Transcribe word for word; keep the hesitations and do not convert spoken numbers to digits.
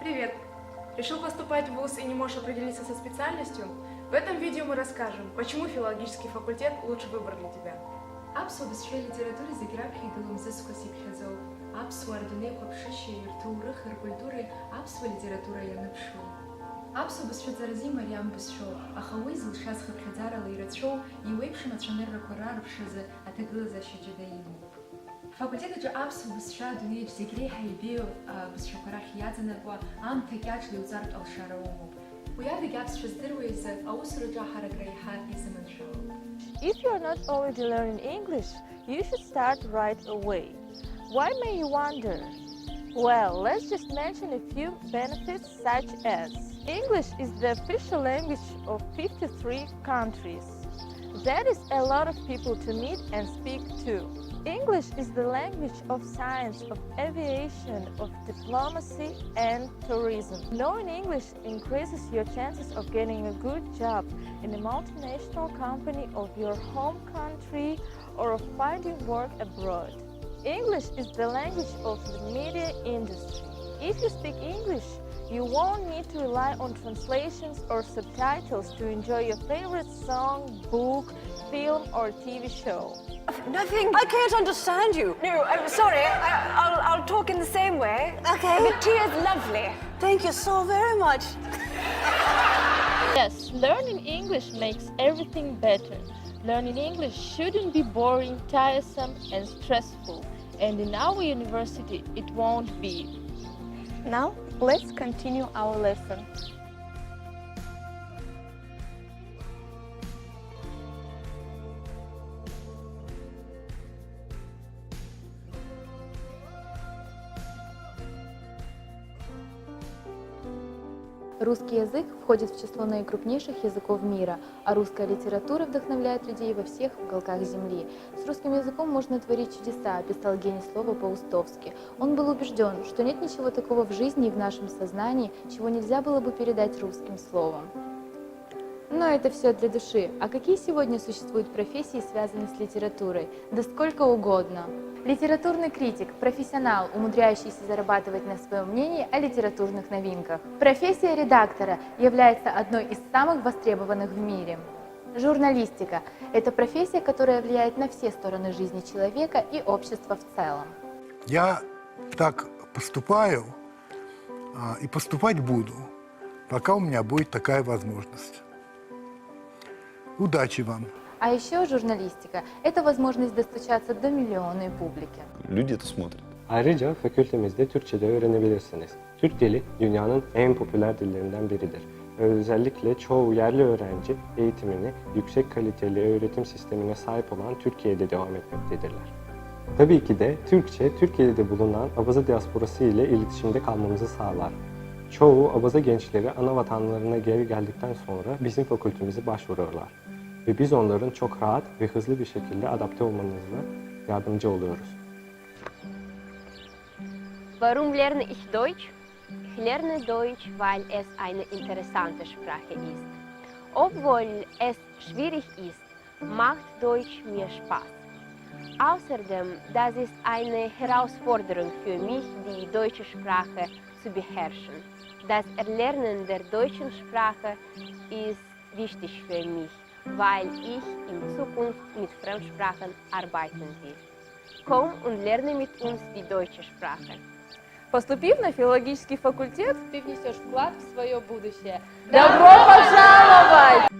Привет! Решил поступать в вуз и не можешь определиться со специальностью? В этом видео мы расскажем, почему филологический факультет — лучший выбор для тебя. Аԥсуа бызшәеи литературеи зегь раԥхьа игылам зысқәа сиԥхьаӡоу, аԥсуаа рдунеихәаԥшышьеи рҭоурыхи ркультуреи аԥсуа литература ианыԥшуеи. Аԥсуа бызшәа ҵаразы имариам бызшәоуп, аха уи зылшаз хыԥхьаӡарала ирацәоу, иуеиԥшым ацәаныррақәа раарԥшразы аҭагылазаашьа џьада имоуп. Ҳфакультет аҿы аԥсуа бызшәа адунеиаҿ зегь реиҳа ибеиоу, а, бызшәақәа рахь иаҵанакуа, аамҭа кьаҿла иуҵартә алшара умоуп. Уи адагь аԥсшәа здыруа изы аусураҿы аҳаракра еиҳа изыманшәалоуп. If you are not already learning English, you should start right away. Why, may you wonder? Well, let's just mention a few benefits, such as English is the official language of fifty-three countries. That is a lot of people to meet and speak to. English is the language of science, of aviation, of diplomacy and tourism. Knowing English increases your chances of getting a good job in a multinational company of your home country or of finding work abroad. English is the language of the media industry. If you speak English, you won't need to rely on translations or subtitles to enjoy your favorite song, book, film, or T V show. Nothing. I can't understand you. No, I'm sorry. I, I'll, I'll talk in the same way. Okay. The tea is lovely. Thank you so very much. Yes, learning English makes everything better. Learning English shouldn't be boring, tiresome, and stressful. And in our university, it won't be. Now, let's continue our lesson. Русский язык входит в число наикрупнейших языков мира, а русская литература вдохновляет людей во всех уголках земли. С русским языком можно творить чудеса, писал гений слова Паустовский. Он был убеждён, что нет ничего такого в жизни и в нашем сознании, чего нельзя было бы передать русским словом. Но это всё для души. А какие сегодня существуют профессии, связанные с литературой? Да сколько угодно. Литературный критик — профессионал, умудряющийся зарабатывать на своём мнении о литературных новинках. Профессия редактора является одной из самых востребованных в мире. Журналистика — это профессия, которая влияет на все стороны жизни человека и общества в целом. Я так поступаю, а, и поступать буду, пока у меня будет такая возможность. Удачи вам! А ещё журналистика — это возможность достучаться до миллионной публики. Люди это смотрят. Ayrıca fakültemizde Türkçe de öğrenebilirsiniz. Türk dili dünyanın en popüler dillerinden biridir. Özellikle çoğu yerli öğrenci eğitimini yüksek kaliteli öğretim sistemine sahip olan Türkiye'de devam etmektedirler. Tabii ki de Türkçe, Türkiye'de bulunan Abaza diasporası ile iletişimde kalmamızı sağlar. Çoğu Abaza gençleri ana vatanlarına geri geldikten sonra bizim fakültemize başvuruyorlar. Ve biz onların çok rahat ve hızlı bir şekilde adapte olmanızda yardımcı oluyoruz. Warum lerne ich Deutsch? Ich lerne Deutsch, weil es eine interessante Sprache ist. Obwohl es schwierig ist, macht Deutsch mir Spaß. Außerdem, das ist eine Herausforderung für mich, die deutsche Sprache zu beherrschen. Das Erlernen der deutschen Sprache ist wichtig für mich, weil ich in Zukunft mit Fremdsprachen arbeiten will. Komm und lerne mit uns die deutsche Sprache. Поступив на филологический факультет, ты внесёшь вклад в своё будущее. Добро пожаловать!